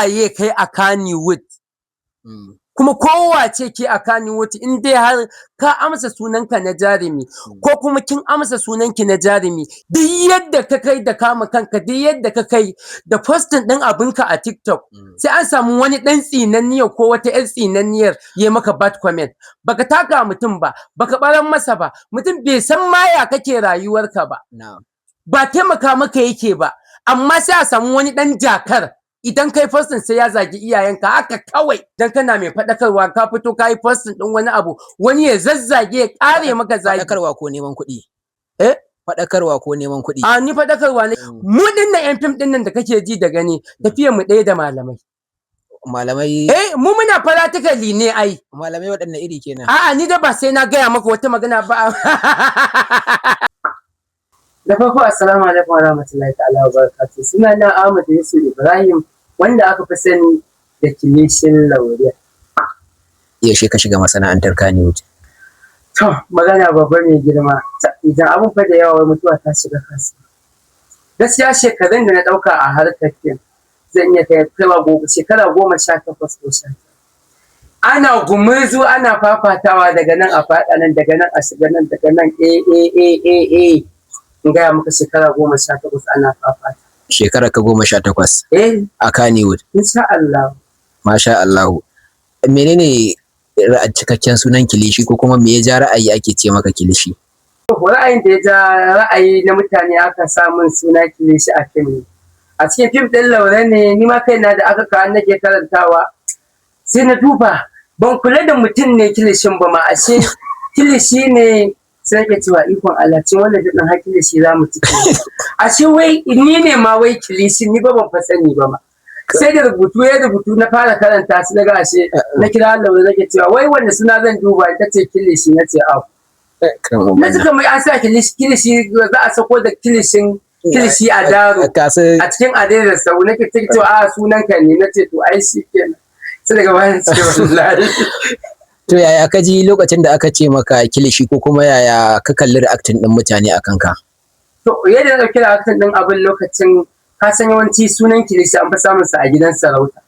Kowaye kai a Kannywood, kuma kowace ke a Kannywood, in dai har ka amsa sunanka na jarumi ko kuma kin amsa sunanki na jarumi, duk yadda ka kai da kama kanka, duk yadda ka kai da posting ɗin abinka a TikTok, sai an samu wani ɗan tsinanniyar ko wata 'yar tsinanniyar ya maka bad comment. Baka taka mutum ba, baka ɓarar masa ba, mutum bai san ma ya kake rayuwarka ba, ba taimaka maka yake ba, amma sai a samu wani ɗan jakar, idan kai posting sai ya zagi iyayenka haka kawai dan kana mai faɗakarwa. Ka fito ka yi posting ɗin wani abu, wani ya zazzage, ya ƙare maka zagi. Faɗakarwa ko neman kuɗi? Eh? Faɗakarwa ko neman kuɗi? A, ni faɗakarwa ne. Mu dinnan yan fim ɗin nan da kake ji da gani, tafiyar mu ɗaya da malamai. Malamai? Eh, mu muna practically ne ai. Malamai waɗanne iri kenan? A'a, ni da ba sai na gaya maka wata magana ba. Da farko, assalamu alaikum warahmatullahi ta'ala wa barakatuh. Suna na Ahmad Yusuf Ibrahim, wanda aka fi sani da Kilishin Laure. Yaushe ka shiga masana'antar Kannywood? To, magana babba mai girma. Idan abun fa da yawa, wai mutuwa ta shiga kasuwa. Gaskiya shekarun da na ɗauka a harkar fim zan iya kai kaiwa shekara 18 ko 19. Ana gumurzu, ana fafatawa, daga nan a faɗa nan, daga nan a shiga nan, daga nan a a a a a in gaya maka, shekara 18 ana fafata. Shekara ka 18? Eh. A Kannywood? Insha Allah. Masha Allahu. Menene cikakken sunan Kilishi, ko kuma me ya ja ra'ayi ake ce maka Kilishi? Ra'ayin da ya ja ra'ayi na mutane aka samun suna Kilishi a fim ne. A cikin fim ɗin Laure ne, ni ma kaina da aka kawo nake karantawa. Sai na duba, ban kula da mutum ne kilishin ba ma, ashe kilishi ne. Sai nake cewa ikon Allah, cin wannan fim ɗin har kilishi za mu ci. Ashe wai ni ne ma wai kilishi, ni ba ban fa sani ba ma. Sai da rubutu ya rubutu na fara karanta su, daga ashe na kira Laure, nake cewa wai wanda suna zan duba? Ita ce kilishi. Na ce au. Na ji kamar an sa kilishi, kilishi za a sako da kilishin, kilishi a daro a cikin adaidaita sau. Nake ta cewa a sunan ka ne. Na ce to ai shi kenan. Sai daga bayan ce wallahi. To, yaya ka ji lokacin da aka ce maka kilishi, ko kuma yaya ka kalli reacting din mutane a kanka? To, yadda na ɗauki reacting din abin lokacin, ka san yawanci sunan kilishi an fi samun sa a gidan sarauta.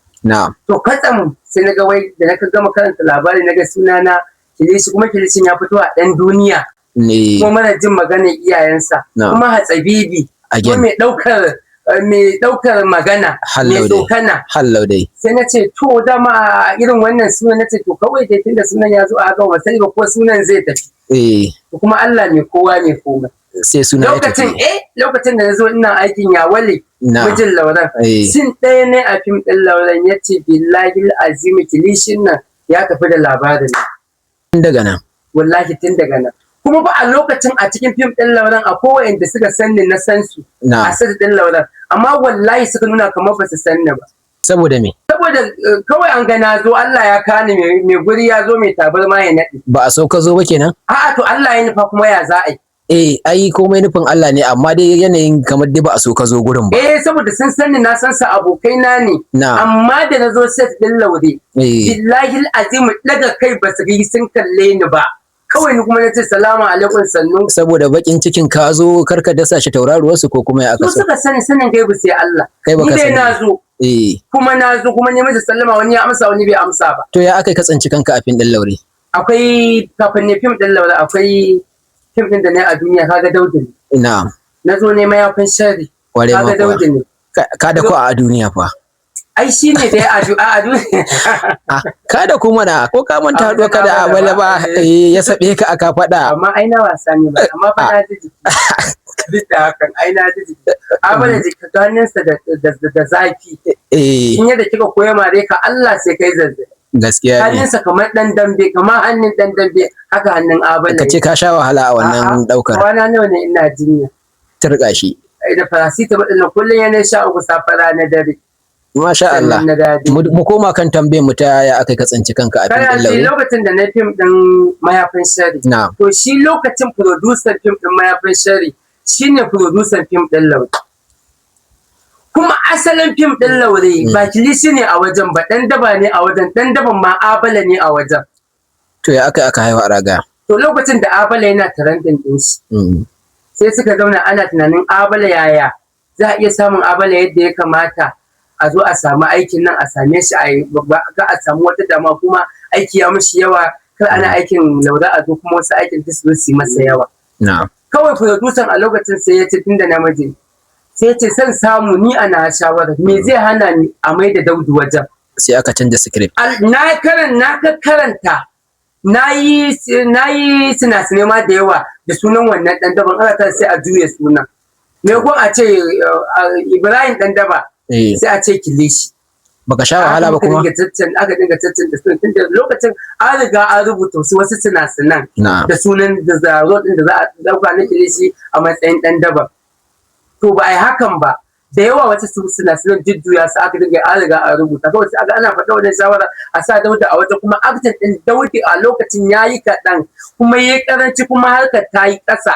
To, kwatsam sai na ga wai da na gama karanta labari, na ga sunana kilishi, kuma kilishin ya fito a ɗan duniya. Ne. Kuma mara jin maganar iyayensa. Kuma hatsabibi. Kuma mai ɗaukar magana. Mai tsokana. Hallau dai. Sai na ce to dama irin wannan sunan. Na ce to kawai dai tunda sunan ya zo a haka, ba sani ba ko sunan zai tafi. Kuma Allah mai kowa mai komai. Sai suna ya Lokacin tafi. Eh, lokacin da na zo ina aikin Yawale, mijin Lauren. Scene ɗaya ne a fim ɗin Lauren, ya ce billahi azimi kilishin nan ya tafi da labarin. Tun daga nan. Wallahi tun daga nan. Kuma ba a lokacin a cikin fim ɗin Lauren akwai wa'anda suka sanni, na san su a set ɗin Lauren. Amma wallahi suka nuna kamar ba su sanni ba. Saboda me? Saboda kawai an ga na zo, Allah ya kani, mai guri ya zo, mai tabarma ya naɗe. Ba a so ka zo ba kenan? A'a, to Allah ya nufa, kuma ya za a yi? Eh, ai komai nufin Allah ne, amma dai yanayin kamar dai ba a so ka zo gurin ba. Eh, saboda sun sani, na san sa, abokaina ne. Amma da na zo set ɗin Laure, billahi azimu daga kai ba su yi sun kalle ni ba. Kawai ni kuma na ce salamu alaikum, sannu. Saboda bakin cikin ka zo karka dasa shi tauraruwarsu, ko kuma ya aka Su so? suka sani, sanin gaibu sai Allah. Kai baka Ni dai sani. na zo. Kuma na zo kuma ne masa sallama, wani ya amsa, wani bai amsa ba. To, ya aka ka tsinci kanka a fim ɗin Laure? Akwai kafin ne fim ɗin Laure, akwai fim ɗin da na yi a duniya, kaga Daudu ne. Na zo ne mayafin sharri. Kware ma Kaga kuwa. Daudu ne. Ka da ku a duniya fa. Ai shi ne dai a duniya. Ah, ka da ku mana, ko ka manta A haɗuwa ka da na Abala ba, ba. eh, ya saɓe ka aka faɗa. Amma ai na wasa ne ba, amma fa na ji jiki. Duk da hakan ai na ji jiki. Abala jiki hannunsa da zafi. In yadda kika koya mare ka, Allah sai kai zazzabi. Gaskiya ne. Hannunsa kamar ɗan dambe, kamar hannun ɗan dambe, haka hannun Abala. Ka ce ka sha wahala a wannan ɗaukar. Kwana nawa ne ina jinya. Turƙa shi. Ai da paracetamol ɗin nan kullum yana sha uku safe, rana, dare. Masha Allah. Sannan na dadi. Mu koma kan tambayar mu ta ya aka ka tsinci kanka a fim Kana ɗin ji, Laure? lokacin da na fim ɗin mayafin shari. To, shi lokacin producer fim ɗin mayafin shari shine producer fim ɗin Laure. Kuma asalin fim ɗin Laure ba kilisi ne a wajen ba, ɗan daba ne a wajen, ɗan daban ma Abala ne a wajen. To, ya aka haihu a raga? To, lokacin da Abala yana trending ɗin shi, sai suka zauna ana tunanin Abala, yaya za a iya samun Abala yadda ya kamata. A zo a samu aikin nan, a same shi, a yi ka a samu wata dama kuma aiki ya mishi yawa, kar ana aikin Laura a zo kuma wasu aikin ta su zo su yi masa yawa. Kawai producer a lokacin sai ya ce, tunda namiji, sai ya ce son samu ni ana shawara, me zai hana ni a mai da Daudu wajen? Sai aka canza script. Na ka karanta, na yi sinasinai ma da yawa da sunan wannan ɗan daban, aka ta sai a juya sunan, maimakon a ce Ibrahim ɗan daba, sai a ce Kilishi. Baka sha wahala ba kuma? Aka dinga caccanta sunan, tunda lokacin an riga an rubuta wasu sinasinan da sunan da zaro din da za a dauka na Kilishi a matsayin ɗan daba. To ba a yi hakan ba, da yawa wata su sinasinan jujjuya su aka dinga, an riga an rubuta. Kawai sai aka ana faɗa wannan shawara a sa Dauda a waje, kuma acting ɗin Dauda a lokacin yayi kaɗan kuma yayi karanci, kuma harkar ta yi ƙasa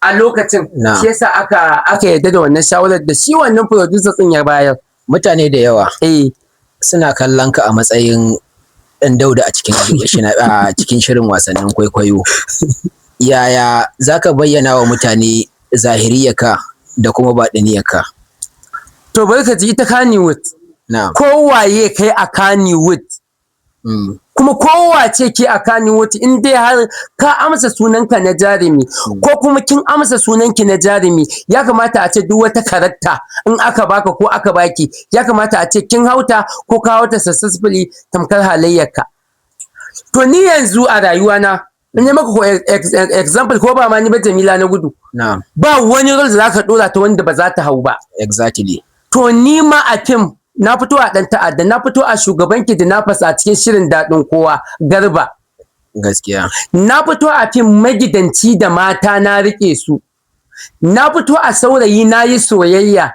a lokacin. Shi yasa aka yarda da wannan shawarar da shi wannan producer ɗin ya bayar. Mutane da yawa suna kallon ka a matsayin ɗan Dauda a cikin shirin wasannin kwaikwayo. Yaya zaka bayyana wa mutane zahiriyarka da kuma baɗiniyarka? To, bari ka ji, ita Kannywood, kowaye kai a Kannywood, kuma kowace ke a Kannywood, in dai har ka amsa sunanka na jarumi ko kuma kin amsa sunanki na jarumi, ya kamata a ce duk wata character in aka baka ko aka baki, ya kamata a ce kin hauta ko ka hauta successfully tamkar halayyarka. To ni yanzu a rayuwana, in yi maka ko example, ko ba ma ni ba, Jamila na Gudu, ba wani role da zaka dora ta wanda ba za ta hau ba. To ni ma a fim na fito a ɗan ta'adda, na fito a shugaban kidnappers a cikin shirin Daɗin Kowa Garba. Na fito a fim Magidanci da Mata na riƙe su. Na fito a Saurayi na yi Soyayya.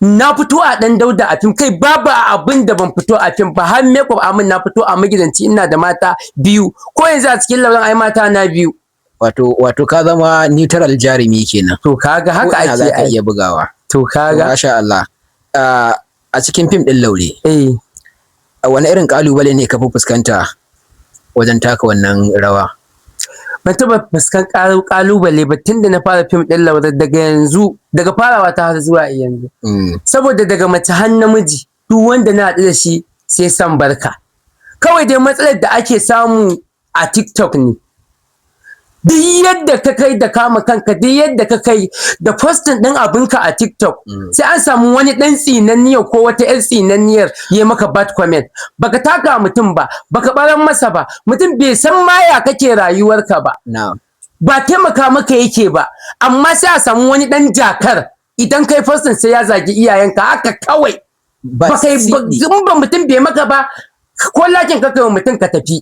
Na fito a Ɗan Dauda a fim. Kai, babu abin da ban fito a fim ba, har makeup amin. Na fito a Magidanci ina da mata biyu, ko yanzu a cikin Lauran ai mata na biyu. Wato ka zama neutral jarumi kenan. To kaga haka Ko ina ake za ka ai. iya bugawa. To kaga. Masha Allah. A cikin fim ɗin Laure, a wani irin ƙalubale ne ka fi fuskanta wajen taka wannan rawa? Ban taɓa fuskan ƙalubale ba tun da na fara fim ɗin Laure, daga yanzu, daga farawa ta har zuwa yanzu. Saboda daga mace har namiji, duk wanda na haɗu da shi sai san barka. Kawai dai matsalar da ake samu a TikTok ne. Duk yadda ka kai da kama kanka, duk yadda ka kai da posting ɗin abinka a TikTok, sai an samu wani ɗan tsinanniyar ko wata ƴar tsinanniyar ya maka bad comment. Baka taka mutum ba, baka baran masa ba, mutum bai san ma ya kake rayuwarka ba. Ba taimaka maka yake ba, amma sai a samu wani ɗan jakar, idan kai posting sai ya zagi iyayenka haka kawai. Ba Ba kai ba, siɗi. in ba mutum bai maka ba, ko lakin ka kai wa mutum ka tafi.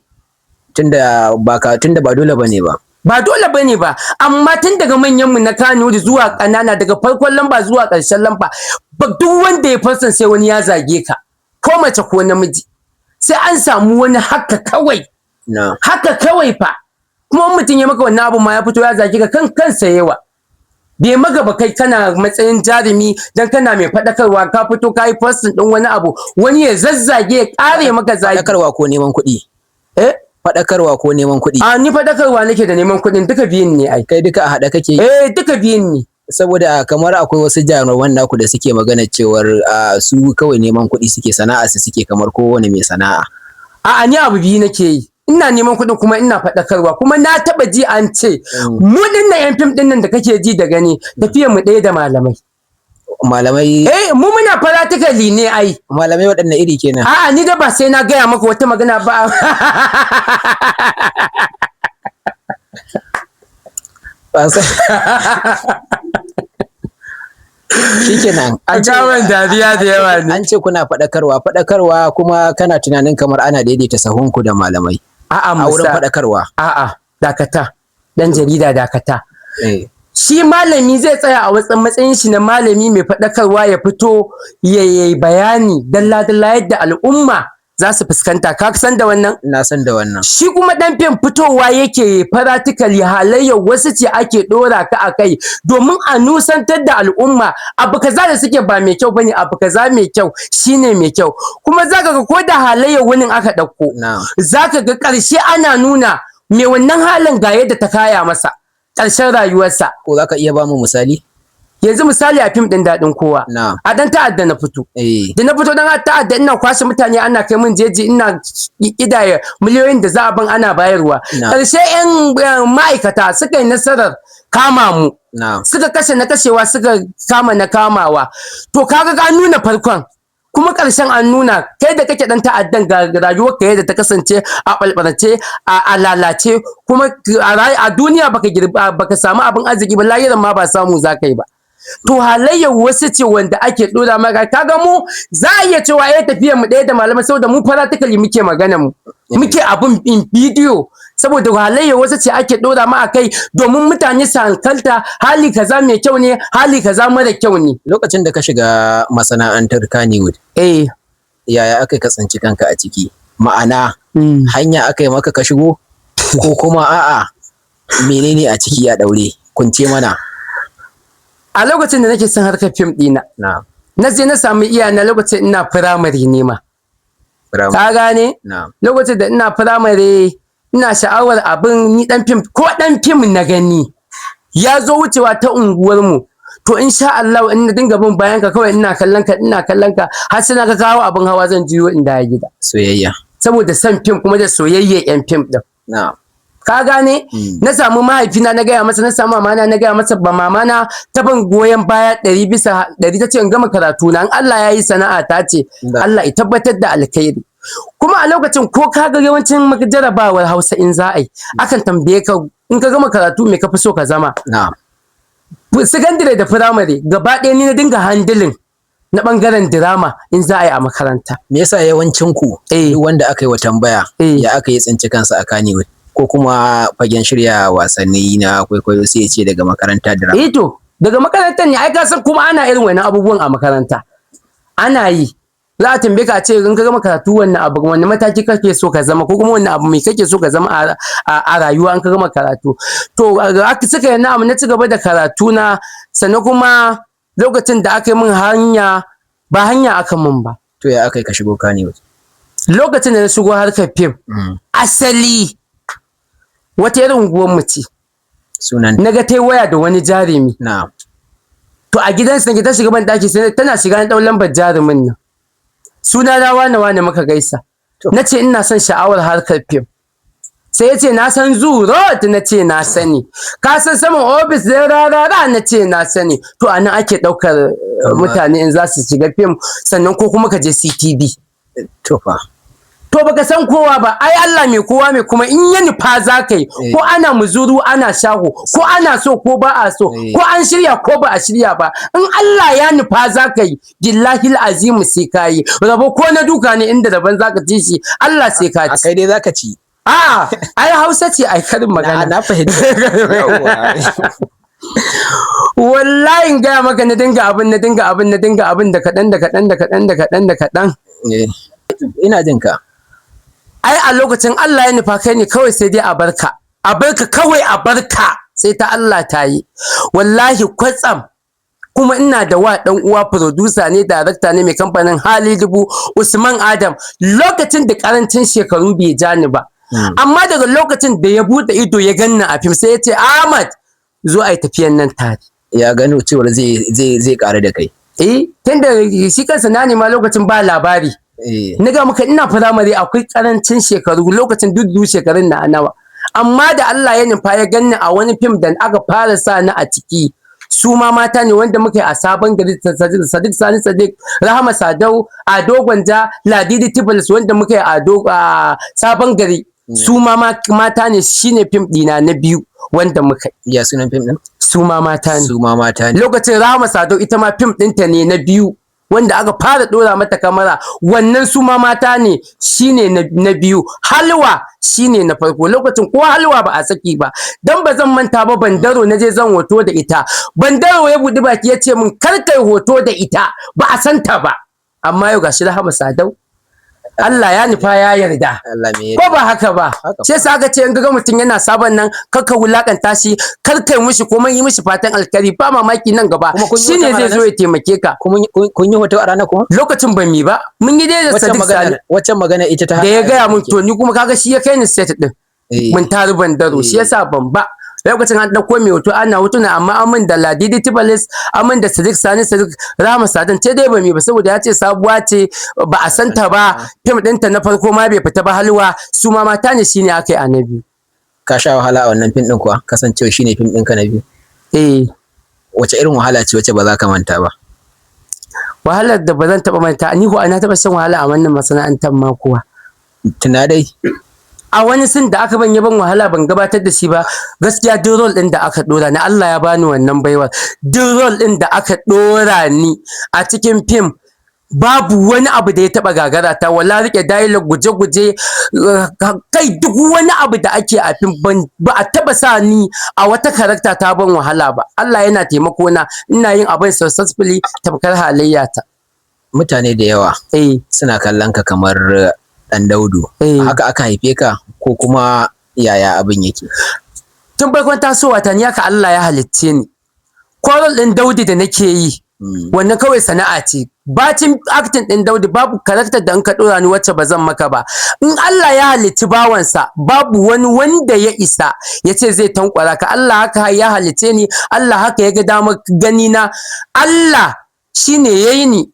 Tunda ba dole bane ba. Ba dole bane ba, amma tun daga manyan mu na Kano zuwa ƙanana, daga farkon lamba zuwa ƙarshen lamba, ba duk wanda ya posting sai wani ya zage ka, ko mace ko namiji. Sai an samu wani haka kawai. Haka kawai fa. Kuma in mutum ya maka wannan abu ma, ya fito ya zage ka, kan kansa yawa. Bai maka ba, kai kana matsayin jarumi, dan kana mai faɗakarwa, ka fito ka yi posting ɗin wani abu, wani ya zazzage, ya ƙare maka zagi. Faɗakarwa ko neman kuɗi? Eh? Faɗakarwa ko neman kuɗi? A ni faɗakarwa nake da neman kuɗin, duka biyun ne ai. Kai duka a haɗe kake yi? Eh, duka biyun ne. Saboda kamar akwai wasu jaruman naku da suke magana cewar su kawai neman kuɗi suke, sana'a su suke kamar kowane mai sana'a. A'a, ni abu biyu nake yi. Ina neman kuɗin kuma ina faɗakarwa. Kuma na taɓa ji an ce mu dinnan yan fim ɗin nan da kake ji da gani, tafiyar mu ɗaya da malamai. Malamai? Eh, mu muna practically ne ai. Malamai waɗanne iri kenan? A'a, ni da ba sai na gaya maka wata magana ba. Ba Shikenan. An ce Kawan dariya da yawa ne. An ce kuna faɗakarwa, faɗakarwa kuma kana tunanin kamar ana daidaita sahunku da malamai A'a, a wurin Musa. faɗakarwa. A'a, dakata. Dan jarida, dakata. Shi malami zai tsaya a watsan matsayin shi na malami mai faɗakarwa, ya fito ya yi bayani dalla-dalla yadda al'umma za su fuskanta. Ka san da wannan? Na san da wannan. Shi kuma ɗan fim fitowa yake practically, halayyar wasu ce ake ɗora ka a kai domin a nusantar da al'umma abu kaza da suke ba mai kyau bane, abu kaza mai kyau shine mai kyau. Kuma zaka ga ko da halayyar wani aka ɗauko, zaka ga ƙarshe ana nuna mai wannan halin ga yadda ta kaya masa ƙarshen rayuwarsa. Ko za ka iya ba mu misali? Yanzu misali a fim ɗin Daɗin Kowa, a dan ta'adda na fito. Da na fito dan ta'adda, ina kwashe mutane ana kai min jeji, ina kidaya miliyoyin da za a ban ana bayarwa. Ƙarshe 'yan ma'aikata suka yi nasarar kama mu, suka kashe na kashewa, suka kama na kamawa. To kaga ka nuna farkon, kuma ƙarshen an nuna kai da kake dan ta'addan, ga rayuwar ka yadda ta kasance a ɓalɓalce, a lalace, kuma a duniya baka girba, baka samu abin arziki ba, lahiran ma ba samu za ka yi ba. To halayyar wasu ce wanda ake ɗora maka. Kaga mu za a iya cewa eh, tafiyar mu ɗaya da malamai, saboda mu practically muke magana, mu muke abin in bidiyo, saboda halayyar wasu ce ake ɗora ma a kai domin mutane su hankalta hali kaza mai kyau ne, hali kaza mara kyau ne. Lokacin da ka shiga masana'antar Kannywood, yaya aka yi ka tsinci kanka a ciki? Ma'ana, hanya aka yi maka ka shigo, ko kuma a'a, menene a ciki a ɗaure? Kunce mana. A lokacin da nake son harkar fim ɗina, na je na samu iyayena lokacin ina firamare ne ma. Ka gane? Na. Lokacin da ina firamare ina sha'awar abin, ni dan fim, ko dan fim na gani ya zo wucewa ta unguwarmu, to insha Allah in na dinga bin bayan ka kawai, ina kallon ka, ina kallon ka, har sai na ga kawo abin hawa, zan juyo in dawo gida. Soyayya. Saboda son fim kuma da soyayya yan fim din. Ka gane? Na samu mahaifina na gaya masa, na samu mamana na gaya masa, ba mamana ta ban goyon baya 100%, ta ce in gama karatu na, in Allah ya yi sana'a ta ce Allah ya tabbatar da alkhairi. Kuma a lokacin ko ka ga yawancin jarabawar Hausa in za a yi, akan tambaye ka in ka gama karatu me ka fi so ka zama. Sakandare da firamare gaba ɗaya ni na dinga handling na ɓangaren drama in za a yi a makaranta. Me yasa yawancin ku, duk wanda aka yi wa tambaya ya aka yi tsinci kansa a Kannywood ko kuma fagen shirya wasanni na kwaikwayo, sai ya ce daga makaranta drama? Eh, to daga makarantar ne ai, ka san kuma ana irin wannan abubuwan a makaranta. Ana yi. Za a tambaye ka a ce in ka gama karatu wannan abu, wanne mataki kake so ka zama, ko kuma wanne abu mai kake so ka zama a rayuwa in ka gama karatu. To aka suka yi na'am, na ci gaba da karatu na. Sannan kuma lokacin da aka yi min hanya, ba hanya aka min ba. To ya aka yi ka shigo Kannywood? Lokacin da na shigo harkar fim, asali wata irin unguwar mu ce. Sunan. Na ga ta waya da wani jarumi. To a gidansa nake, ta shiga ban daki, sai tana shiga na ɗau lambar jarumin nan. Suna na wane wane, muka gaisa. Na ce ina son sha'awar harkar fim. Sai ya ce na san Zoo Road, na ce na sani. Ka san saman ofis da rarara, na ce na sani. To a nan ake ɗaukar mutane in za su shiga fim, sannan ko kuma ka je CTV. To fa. To baka san kowa ba, ai Allah mai kowa mai kuma in ya nufa za ka yi, ko ana muzuru ana shago, ko ana so ko ba a so, ko an shirya ko ba a shirya ba, in Allah ya nufa za ka yi, billahi azimu sai ka yi. Rabo ko na duka ne, inda daban za ka ci shi, Allah sai ka A ci. kai dai zaka ci. A'a, ai Hausa ce, ai karin magana. Na fahimta. Yawwa. Wallahi in gaya maka, na dinga abin, na dinga abin, na dinga abin da kaɗan da kaɗan da kaɗan da kaɗan da kaɗan. Eh, ina jin ka. Ai a lokacin Allah ya nufa kai ne kawai, sai dai a barka, a barka kawai, a barka sai ta Allah ta yi. Wallahi kwatsam kuma ina da wa dan uwa, producer ne, director ne, mai kamfanin Hali Dubu, Usman Adam. Lokacin da karancin shekaru bai ja ni ba, amma daga lokacin da ya bude ido ya ganna a fim, sai ya ce Ahmad, zo ai tafiyan nan tare. Ya gano cewar zai ƙaru da kai. Eh, tunda shi kansa na nema lokacin ba labari. Na ga maka ina firamare, akwai karancin shekaru lokacin, duk duk shekarun na nawa. Amma da Allah ya nufa ya ganni a wani fim da aka fara sa ni a ciki, su ma mata ne, wanda muka yi a Sabon Gari, Sadiq Sani Sadiq, Rahama Sadau, Ado Gwanja, Ladidi Tibbles, wanda muka yi a Sabon Gari, su ma mata ne. Shine fim ɗina na biyu wanda muka yi. Ya sunan fim ɗin? Su ma mata ne. Su ma mata ne. Lokacin Rahama Sadau ita ma fim ɗinta ne na biyu wanda aka fara ɗora mata kamara, wannan su ma mata ne, shine na biyu. Halwa shine na farko. Lokacin ko Halwa ba a saki ba, dan ba zan manta ba, Bandaro na je zan hoto da ita, Bandaro ya buɗi baki ya ce min kar kai hoto da ita, ba a san ta ba. Amma yau gashi Rahama Sadau, Allah ya nufa ya yarda. Allah me Ko ba haka ba? Haka. Shi yasa aka ce in ga mutum yana sabon nan, kar ka wulakanta shi, kar kai mishi komai, yi mishi fatan alkhairi, ba mamaki nan gaba Kuma kun yi shine wata zai zo ya taimake ka. Kun yi hoto a ranar kuma? Lokacin ban mi ba, mun yi dai da Waccan Sadiq Sani. magana, waccan magana ita ta Da ya gaya mun, to ni kuma kaga shi ya kai ni set din. Eh. Mun tari Bandaro, shi yasa ban ba. Lokacin an ɗauko mai hoto ana hotuna, amma amin da Ladidi Tibalis, amin da Sadiq Sani Sadiq, Rahama Sadan ce dai ba mi ba, saboda ya ce sabuwa ce ba a santa ba, fim ɗinta na farko ma bai fita ba, halwa su ma mata ne, shine aka yi a na biyu. Ka sha wahala a wannan fim ɗin kuwa, kasancewa shine fim ɗinka na biyu? Eh. Wace irin wahala ce wacce ba za ka manta ba? Wahalar da ba zan taɓa manta, ni ko na taɓa shan wahala a wannan masana'antar ma kuwa. Tuna dai. A wani sin da aka ban ban wahala ban gabatar da shi ba gaskiya. Duk role ɗin da aka ɗora ni, Allah ya bani wannan baiwar, duk role ɗin da aka ɗora ni a cikin fim babu wani abu da ya taɓa gagara ta, wala rike dialogue, guje-guje, kai duk wani abu da ake a fim ba a taɓa sa ni a wata character ta ban wahala ba. Allah yana taimako na, ina yin abin successfully tamkar halayyata. Mutane da yawa suna kallon ka kamar ɗan daudu. Haka aka haife ka ko kuma yaya abin yake? Tun farkon tasowa ta ni haka Allah ya halicce ni. Role ɗin Daudi da nake yi, wannan kawai sana'a ce. Bacin acting ɗin Daudi babu character da in ka ɗora ni wacce ba zan maka ba. In Allah ya halicci bawansa, babu wani wanda ya isa ya ce zai tankwara ka. Allah haka ya halicce ni, Allah haka ya ga damar gani na, Allah shine yayi ni.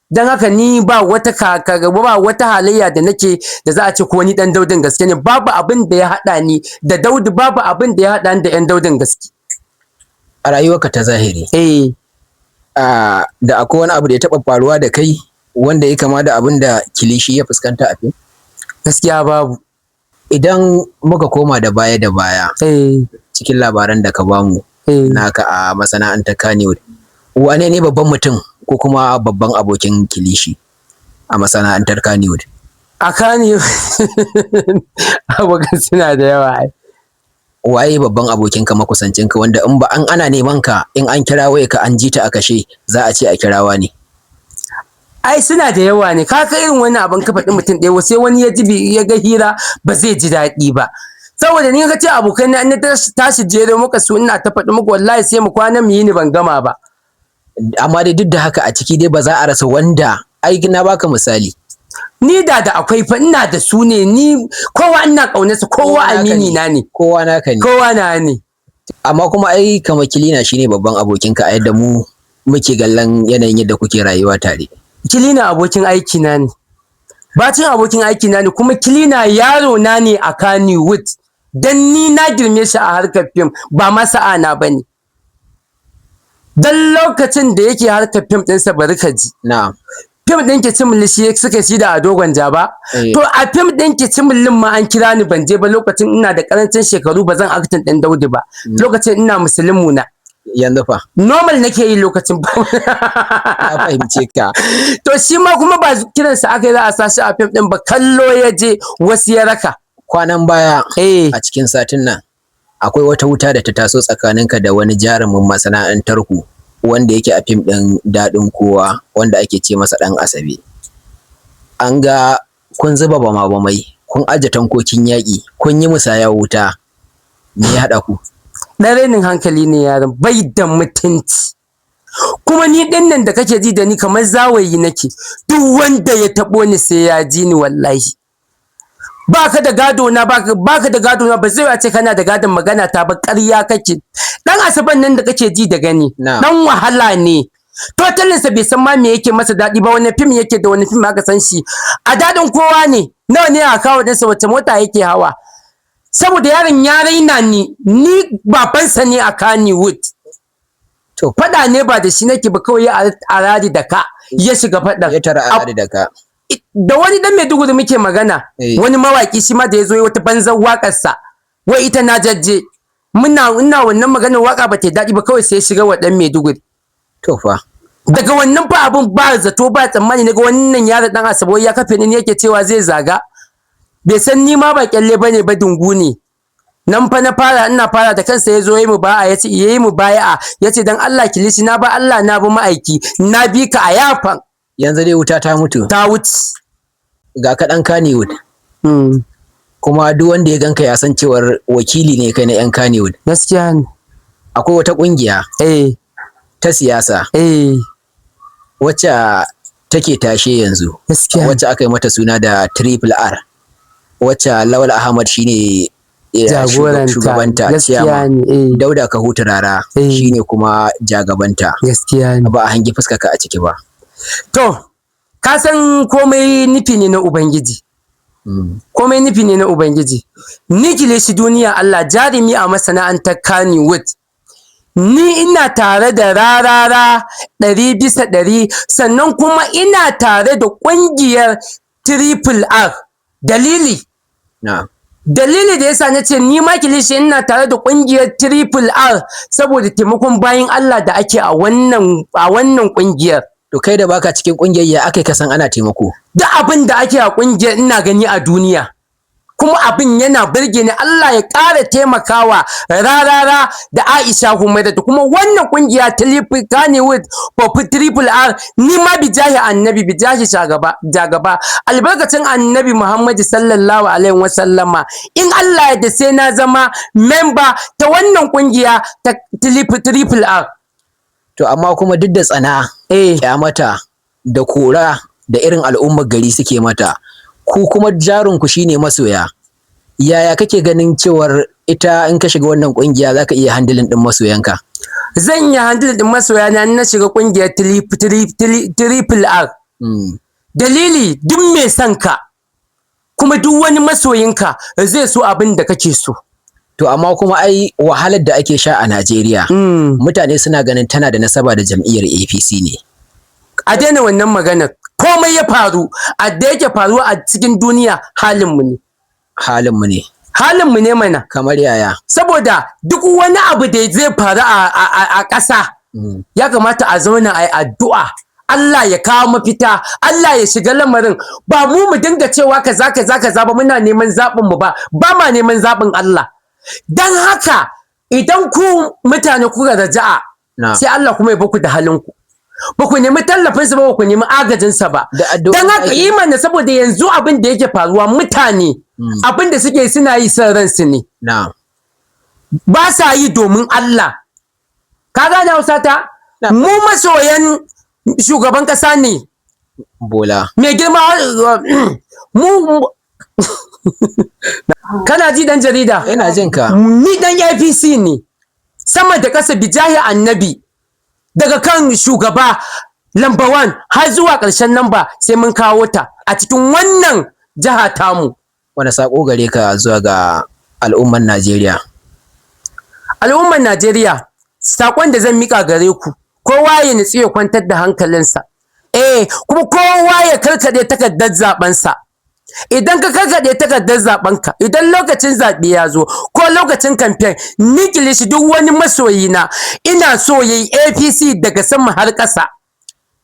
Don haka ni ba wata kaka, ba wata halayya da nake da za a ce ko ni dan Daudin gaske ne. Babu abin da ya haɗa ni da Daudu, babu abin da ya haɗa ni da yan Daudin gaske. A rayuwarka ta zahiri, da akwai wani abu da ya taɓa faruwa da kai wanda ya kama da abin da Kilishi ya fuskanta a fim? Gaskiya babu. Idan muka koma da baya da baya cikin labaran da ka bamu naka a masana'antar Kannywood, wane ne babban mutum ko kuma babban abokin Kilishi a masana'antar Kannywood? A Kannywood abokan suna da yawa ai. Waye babban abokinka, makusancinka, wanda in ba an ana neman ka, in an kira wayarka an ji ta a kashe, za a ce a kirawa ne? Ai suna da yawa ne. Ka irin wani abin ka faɗi mutum ɗaya, sai wani ya ji ya ga hira ba zai ji daɗi ba, saboda ni ka ce abokai na na tashi jere muka su ina ta faɗi muku, wallahi sai mu kwana mu yi ni ban gama ba. Amma dai duk da haka a ciki dai ba za a rasa wanda ai na baka misali. Ni da akwai fa, ina da su ne, ni kowa ina ƙaunarsa, kowa amini na ne. Kowa naka ne. Kowa na ne. Amma kuma ai kamar Kilina shine babban abokinka a yadda mu muke gallan yanayin yadda kuke rayuwa tare. Kilina abokin aiki na ne. Bacin abokin aiki na ne kuma, Kilina yaro na ne a Kannywood, dan ni na girme shi a harkar fim, ba ma sa'a na bane. Dan lokacin da yake harkar fim ɗinsa, bari ka ji. Na'am. Fim ɗin Kicimilli shi suka shi da Ado Gwanja ba? To a fim ɗin Kicimillin ma an kira ni ban je ba, lokacin ina da karancin shekaru, ba zan acting ɗin Daudu ba. Lokacin ina musulmi na. Yanzu fa? Normal nake yi lokacin. Na fahimce ka. To shi ma kuma ba kiransa aka yi za a sa shi a fim ɗin ba, kallo ya je, wasu ya raka. Kwanan baya a cikin satin nan akwai wata wuta da ta taso tsakaninka da wani jarumin masana'antar ku wanda yake a fim ɗin Daɗin Kowa, wanda ake ce masa Ɗan Asabe. An ga kun zuba bama-bamai, kun aje tankokin yaƙi, kun yi musayar wuta. Me ya haɗa ku? Ɗan rainin hankali ne yaron, bai da mutunci. Kuma ni ɗin nan da kake ji da ni kamar zawayi nake, duk wanda ya taɓo ni sai ya ji ni wallahi. Baka da gado na, baka da gado na, ba zai ce kana da gadon magana ta ba, ƙarya kake. Dan Asaban nan da kake ji da gani, dan wahala ne. Totalinsa bai san ma me yake masa daɗi ba, wani fim yake da wani fim aka san shi. A Daɗin Kowa ne, nawa ne a kawo ɗinsa, wace mota yake hawa? Saboda yaron ya raina ni, ni babansa ne a Kannywood. To. Faɗa ne ba da shi nake ba, kawai ya aradi da ka ya shiga faɗan. Ya tara aradi da ka. Da wani dan Maiduguri muke magana, wani mawaki shi ma da ya zo wata banzan waƙarsa, wai ita na jajje. Muna ina wannan maganar waka ba ta daɗi ba, kawai sai ya shiga wa dan Maiduguri. To fa. Daga wannan fa abun ba zato ba tsammani naga wannan yaro Dan Asabe ya kafe ni yake cewa zai zaga. Bai san ni ma ba kyalle bane ba, dungu ne. Nan fa na fara, ina fara da kansa ya zo yi mu ba'a, yace yayi mu baya'a, yace dan Allah Kilishi, na ba Allah, na bi ma'aiki, na bi ka a yafan. Yanzu dai wuta ta mutu. Ta wuce. Ga ka ɗan Kannywood. Kuma duk wanda ya ganka ya san cewar wakili ne kai na 'yan Kannywood. Gaskiya ne. Akwai wata ƙungiya ta siyasa wacce take tashe yanzu. Gaskiya. Wacce aka yi mata suna da Triple R. Wacce Lawal Ahmad shine Jagoranta. Shugabanta. Gaskiya Ciyama ne, eh. Dauda Kahutu Rara shine kuma jagabanta. Gaskiya ne. Ba a hangi fuskarka a ciki ba. To, ka san komai nufi ne na Ubangiji. Komai nufi ne na Ubangiji. Ni Kilishi Duniya Allah, jarumi a masana'antar Kannywood. Ni ina tare da Rarara 100%, sannan kuma ina tare da ƙungiyar Triple R. Dalili. Na. Dalili da yasa na ce ni ma Kilishi ina tare da ƙungiyar Triple R, saboda taimakon bayin Allah da ake a wannan ƙungiyar. To, kai da baka cikin kungiyar, ya aka ka san ana taimako? Duk abin da ake a ƙungiyar ina gani a duniya. Kuma abin yana burge ni. Allah ya ƙara taimakawa Rarara da Aisha Humaira da kuma wannan ƙungiya ta Kannywood Popu Triple R. Ni ma bijahi Annabi, bijahi shagaba jagaba, albarkacin Annabi Muhammad sallallahu alaihi wasallama, in Allah ya da sai na zama member ta wannan ƙungiya ta Triple R. To, amma kuma duk da tsana, kyamata da kora da irin al'ummar gari suke mata, ku kuma jarinku shine masoya. Yaya kake ganin cewar ita in ka shiga wannan kungiya zaka iya handling din masoyanka? Zan yi handle din masoya na in na shiga ƙungiyar Triple R. Dalili, duk mai son ka kuma duk wani masoyinka zai so abin da kake so. To, amma kuma ai wahalar da ake sha a Najeriya, mutane suna ganin tana da nasaba da jam'iyyar APC ne. A daina wannan maganar. Komai ya faru a da yake faruwa a cikin duniya, halinmu ne. Halinmu ne? Halinmu ne mana. Kamar yaya? Saboda duk wani abu da zai faru a ƙasa, ya kamata a zauna a yi addu'a, Allah ya kawo mafita, Allah ya shiga lamarin. Ba mu mu dinga cewa kaza kaza kaza ba, muna neman zaɓin mu, ba ba ma neman zaɓin Allah. Dan haka idan ku mutane kuka raja'a, sai Allah kuma ya baku da halinku. Ba ku nemi tallafinsa ba, ba ku nemi agajinsa ba. Da addu'o'in Dan haka ake- yi mana, saboda yanzu abin da yake faruwa, mutane abin da suke suna yi son ransu ne, ba sa yi domin Allah. Ka gane Hausa ta? Mu masoyan shugaban kasa ne. Bola. Mai girma mu. Kana ji, dan jarida? Ina jin ka. Ni dan APC ne sama da ƙasa, bijahi Annabi, daga kan shugaba number one har zuwa ƙarshen namba, sai mun kawo ta a cikin wannan jiha tamu. Wani sako gare ka zuwa ga al'ummar Najeriya? Al'ummar Najeriya, sakon da zan mika gare ku, kowa ya nutsu ya kwantar da hankalinsa, kuma kowa ya karkade takardar zabensa. Idan ka karkade takardar zabenka, idan lokacin zaɓe ya zo ko lokacin kamfen, ni Kilishi, duk wani masoyina ina so yayi APC daga sama har ƙasa.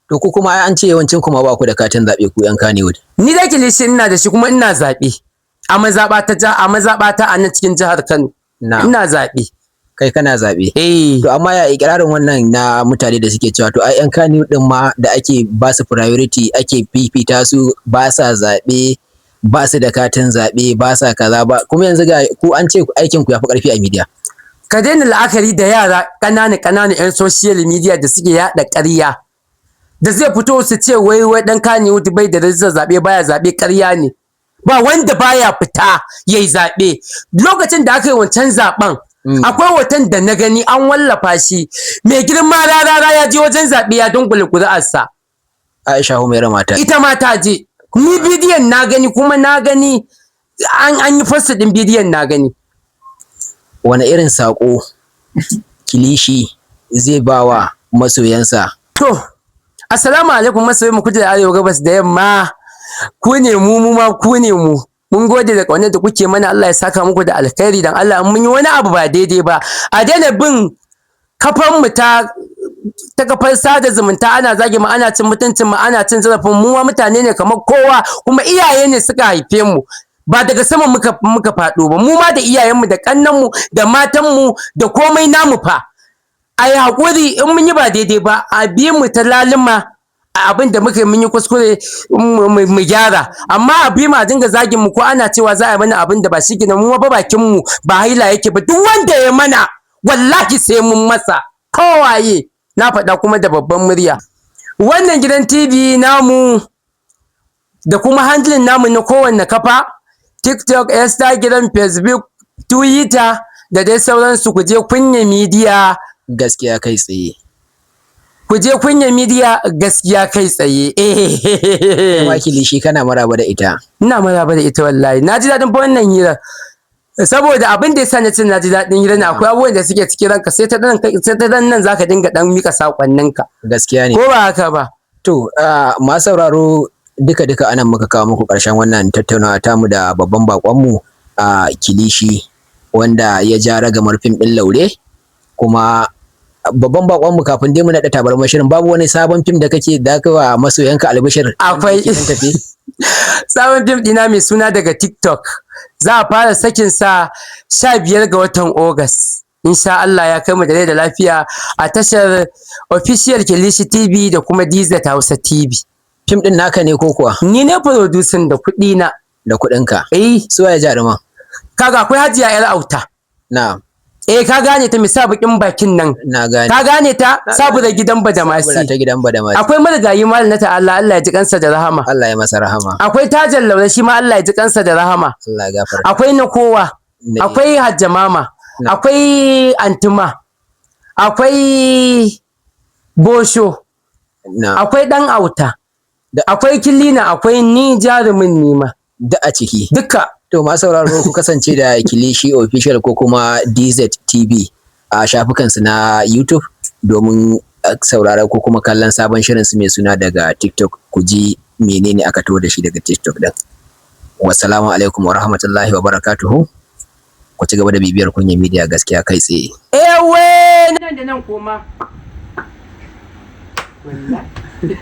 To, ku kuma ai an ce yawancin kuma ba ku da katin zaɓe, ku 'yan Kannywood. Ni da Kilishi ina da shi, kuma ina zaɓe a mazaɓa ta a nan cikin jihar Kano. Ina zaɓe. Kai kana zaɓe. Eh. To, amma ya ikirarin wannan na mutane da suke cewa to ai 'yan Kannywood din ma da ake ba su priority, ake fifita su, ba sa zaɓe, ba su da katin zaɓe, ba sa kaza ba, kuma yanzu ga ku an ce aikin ku yafi ƙarfi a media. Ka daina la'akari da yara ƙanana ƙanana 'yan social media da suke yaɗa ƙarya, da zai fito su ce wai wai dan Kannywood bai da rajistar zaɓe, baya zaɓe. Ƙarya ne. Ba wanda baya fita yayi zaɓe. Lokacin da aka yi wancan zaɓen, akwai hoton da na gani an wallafa shi, mai girma Rarara ya je wajen zaɓe ya dungule ƙuri'arsa. Aisha Humaira mata. Ita ma ta je. Ni bidiyon na gani, kuma na gani an yi post ɗin bidiyon, na gani. Wani irin saƙo Kilishi zai ba wa masoyansa? To, assalamu alaikum masoyan mu kudu da arewa, gabas da yamma. Ku ne mu, mu ma ku ne mu. Mun gode da ƙaunar da kuke mana, Allah ya saka muku da alkhairi. Dan Allah in mun yi wani abu ba daidai ba, a daina bin kafan mu ta kafar sada zumunta ana zage mu, ana cin mutuncin mu, ana cin zarafin mu. Ma mutane ne kamar kowa, kuma iyaye ne suka haife mu. Ba daga sama muka faɗo ba. Mu ma da iyayenmu da ƙannenmu da matanmu da komai namu fa. A yi haƙuri in mun yi ba daidai ba, a bi mu ta lalima, a abin da muka yi mun yi kuskure mu gyara. Amma a bi mu a dinga zagin mu ko ana cewa za a yi mana abin da ba shi kenan, mu ba bakin mu ba haila yake ba. Duk wanda ya mana, wallahi sai mun masa, kowaye. Na faɗa kuma da babban murya. Wannan gidan TV namu da kuma handling namu na kowanne kafa, TikTok, Instagram, Facebook, Twitter da dai sauransu. Ku je Kunya Media. Gaskiya kai tsaye. Ku je Kunya Media, gaskiya kai tsaye. Kuma Kilishi, kana maraba da ita? Ina maraba da ita wallahi. Na ji daɗin fa wannan hirar. Saboda abin da yasa na ce na ji daɗin hirar nan, akwai abubuwan da suke cikin ranka, sai ta nan zaka dinga dan mika sakonninka. Gaskiya ne. Ko ba haka ba? To, masu sauraro, duka-duka anan muka kawo muku ƙarshen wannan tattaunawa tamu da babban baƙonmu a Kilishi, wanda ya ja ragamar fim ɗin Laure. Kuma babban baƙonmu, kafin dai mu naɗa tabarmar shirin, babu wani sabon fim da kake da ka wa masoyanka albishir wanda Akwai. yake nan tafe? Sabon fim ɗina mai suna Daga TikTok za a fara sakin sa 15 ga watan Ogas, insha Allah ya kai mu da rai da lafiya, a tashar official Kilishi TV da kuma DZ Hausa TV. Fim ɗin naka ne ko kuwa? Ni ne producing da kuɗi na. Da kuɗinka? Eh. Su waye jaruman? Kaga akwai Hajiya Yar Auta. Na. Eh, ka gane ta, mai sa bakin bakin nan? Na gane. Ka gane ta, saboda gidan Saboda Badamasi. ta gidan Badamasi. Akwai marigayi Malam na ta'ala, Allah ya ji kansa da rahama. Allah ya masa rahama. Akwai Tajan Laure, shi ma Allah ya ji kansa da rahama. Allah ya gafarta. Akwai na kowa. Akwai Hajja Mama. Akwai Antuma, akwai Bosho. Akwai Dan Auta. Akwai Kilina, akwai ni jarumin nima. Da a ciki. Duka. To, masu sauraro, ku kasance da Kilishi Official ko kuma DZ TV a shafukansu na YouTube domin saurara ko kuma kallon sabon shirin su mai suna Daga TikTok, ku ji menene aka taho da shi daga TikTok din. Wassalamu alaikum wa rahmatullahi wa barakatuhu. Ku ci gaba da bibiyar Kunya Media, gaskiya kai tsaye. Ewe, nan da nan koma. Wallahi.